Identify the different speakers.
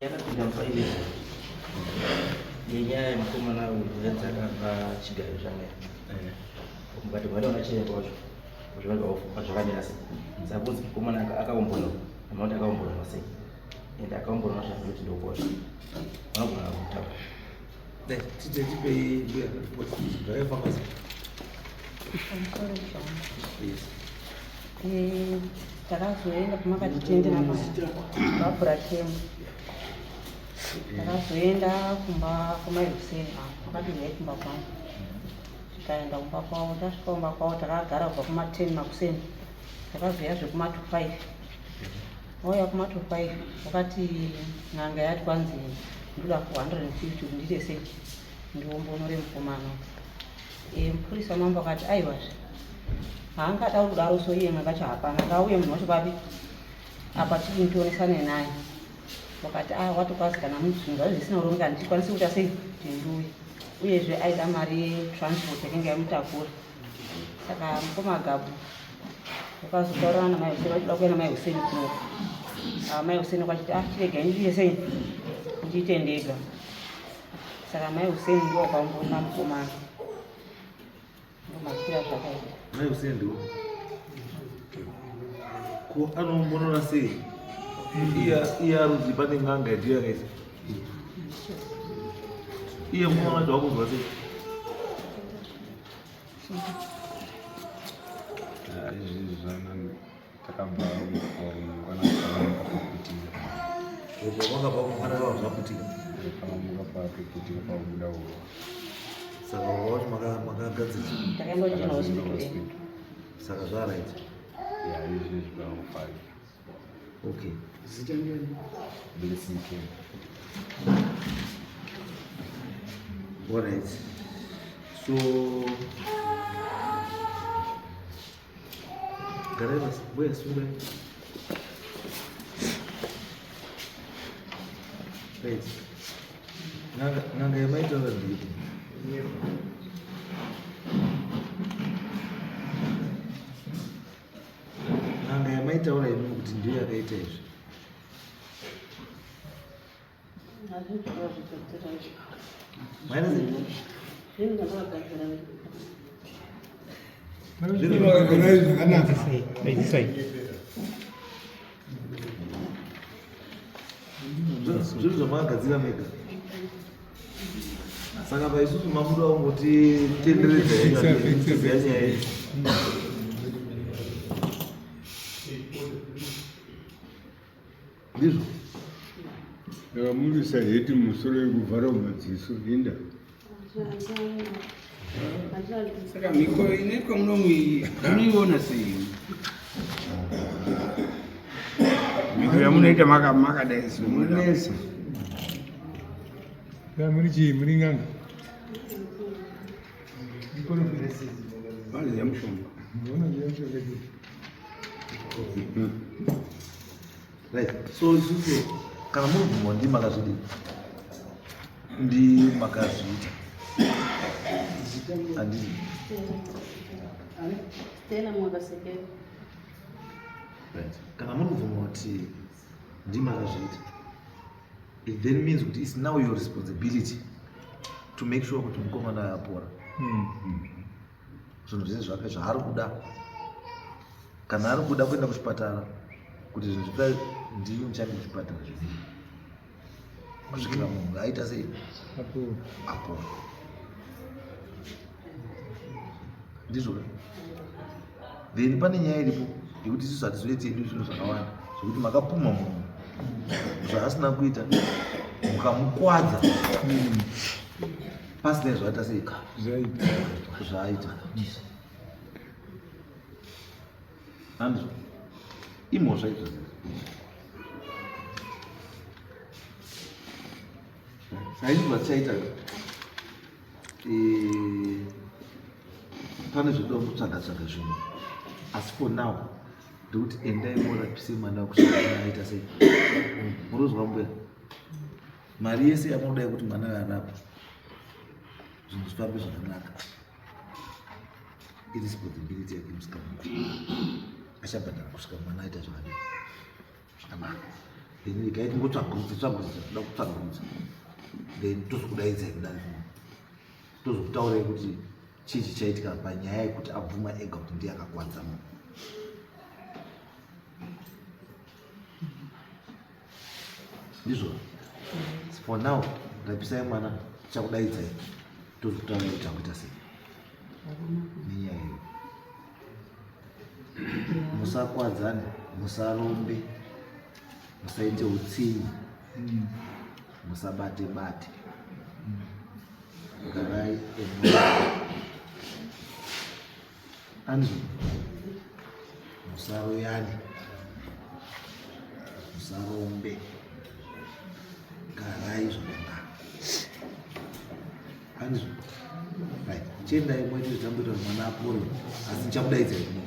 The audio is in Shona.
Speaker 1: Yakapinda mufairi yenyaya yemukomana uyu zvanzi akabva chigayo change mukati mwana chiremba wacho zvakamira sei saka kunzi mukomana akaombororwa amakuti akaombororwa sei ende akaombororwa zvakuti ndokosha vanogona kutaura.
Speaker 2: Tite tipei mbuya report zvakafamba sei? Yes.
Speaker 3: Eh, takazoenda pamakatitendera vabvura kembu takazoenda kumba kwamai Hussein avo vakati huyai kumba kwangu tikaenda kumba kwavo tasvika kumba kwavo takagara kubva kuma 10 makuseni takazouya zvekuma to 5 vauya kuma to 5 vakati n'anga yati kwanzi ndoda 450 kuti ndiite sei ndiombonore mukomana e, mupurisa mambo akati aiwazve haangada kudaro so iye n'anga cho hapana ngauye munhu wacho papi apa tidini tionesane naye wakati a ah, watokwazi kana zvinhu zvacho zvisina kuronga handikwanisi kuita sei kuti ndiuye uyezve aida mari yetransport yakanga yamutakura saka mukoma gabu wakazotaurana namai huseni vachida kuuya namai huseni kuno ah, mai huseni kwachiti ah chiregai ndiite sei ndiite ndega saka mai huseni ndiwo wakaumboona mukomana ndomazwira zvakaita
Speaker 2: mai huseni ndiwo ko anombonora sei iye arudzi pane n'anga ndiyo yakaisa iye mukomana wacho wakunzwa sei
Speaker 4: Izvi zvana takabva mangwana takamuka pakuputika.
Speaker 2: Wakabva mangwana zvaputika?
Speaker 4: Takamuka pakuputika pakubuda uwa.
Speaker 2: Saka wacho makagadzira?
Speaker 3: Takaenda kuchina hospital.
Speaker 2: Saka zvaraita?
Speaker 4: Ya, izvi zvakufaya.
Speaker 2: Okay.
Speaker 5: Zita ndiani?
Speaker 4: Blessing King.
Speaker 2: All right. So garai basi, mbuya sungai. Right. N'anga n'anga yamaitaura ndeipi? N'anga yamaitaura imi kuti ndiyo yakaita izvi. Zvinhu zvamakagadzira mega. Saka pa isusu mamuda kungotitenderedza nyaya iyi. Ndizvo.
Speaker 4: Ndakamurisa heti musoro yekuvhara madziso inda.
Speaker 5: Saka mhiko inoitwa munomu iyi munoiona sei? Mhiko yamunoita makadai so munonetsa.
Speaker 4: Muri chii? Muri n'anga?
Speaker 5: Vanoziva mushonga.
Speaker 4: Vanoziva mushonga chii?
Speaker 2: Right. So isusu kana muri bvumwa ndi makazvidii? Ndi makazviita. Handiti.
Speaker 3: Stella Mwakasekera.
Speaker 2: Right. Kana muri kubvuma kuti ndi makazviita. It then means kuti it's now your responsibility to make sure kuti mukomana apora. Zvinhu zvese zvake zvaari kuda. Kana ari kuda kuenda kuchipatara kuti zvinhu zvipe ndimi muchaenda kuchipatara zvese. Kusvikira munhu aita sei? Apora. Ndizvo ka? Then pane nyaya iripo yekuti isusu hatizoiti hedu zvinhu zvakawanda zvekuti makapumha munhu zvaasina kuita mukamukwadza pasina zvaita sei zvaaita handizvo imhosva izvozvo saizvi zvatichaita eh, pane zvoda kutsvaga tsvaga zvinhu asi for now ndikuti endai morapise mwana kusvika aita sei murozwa mbuya mari yese yamunoda yekuti mwana arapwe zvinhu zvifambe zvakanaka iresponsibility yake musikana achabhadhara kusvika mwana aita zvakadii zvakanaka. Then regai tingotsvagurudza tsvagurudza, toda kutsvagurudza, then tozokudaidzai kudai, tozokutaurai kuti chii chichaitika panyaya yekuti abvuma ega kuti ndiye akakwadza munhu. Ndizvo for now, rapisai mwana, tichakudaidzai tozokutaurai kuti takuita sei nenyaya iyo. Musakwadzane, musarombe, musaite utsinye, musabate bate, garai anzi musaroyane, musarombe, garai zvakanaka. Anzi right, chiendai moite zvitamboita kuti mwana apore, asi ndichakudaidzai kuno.